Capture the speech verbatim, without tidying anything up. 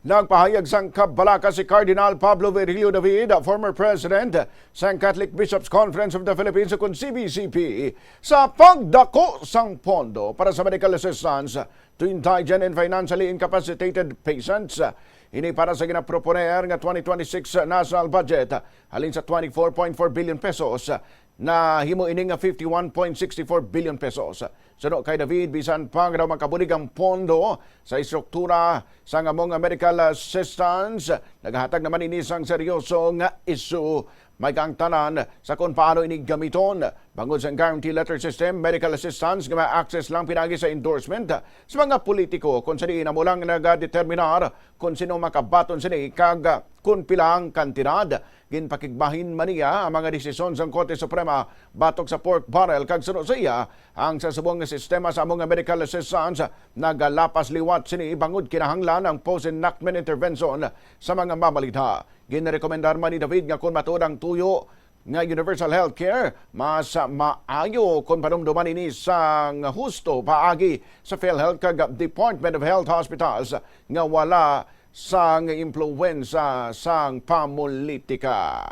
Nagpahayag sang kabalaka si Cardinal Pablo Virgilio David, former president sang Catholic Bishops Conference of the Philippines, ukon C B C P, sa pagdako sang pondo para sa medical assistance to indigent and financially incapacitated patients. Ini para sa ginaproponer nga twenty twenty-six national budget halin sa twenty-four point four billion pesos, nahimo ini nga fifty-one point six four billion pesos. Suno kay David, bisan pa nga daw makabulig ang pondo sa estruktura sang amo nga medical assistance, nagahatag naman ini sang seryoso nga isyu. May kaangtanan sa kung paano ini gamiton. Bangod sa guarantee letter system, medical assistance nga may access lang pinaagi sa endorsement sa mga politiko, kung sa diin amo lang nagadeterminar kung sino makabaton sini kag kung pila ang kantidad. Ginpakigbahin man niya ang mga desisyon sang Korte Suprema batok sa pork barrel, kag suno sa iya, ang sa subong nga sistema sa amo nga medical assistance nagalapas liwat sini, bangod kinahanglan ang post-enactment intervention sa mga mamalita. Ginrekomendar man ni David nga kon matuod ang tuyo nga universal healthcare, mas maayo kon panumduman ini sang husto paagi sa PhilHealth kag Department of Health Hospitals nga wala sang impluwensya sang pamulitika.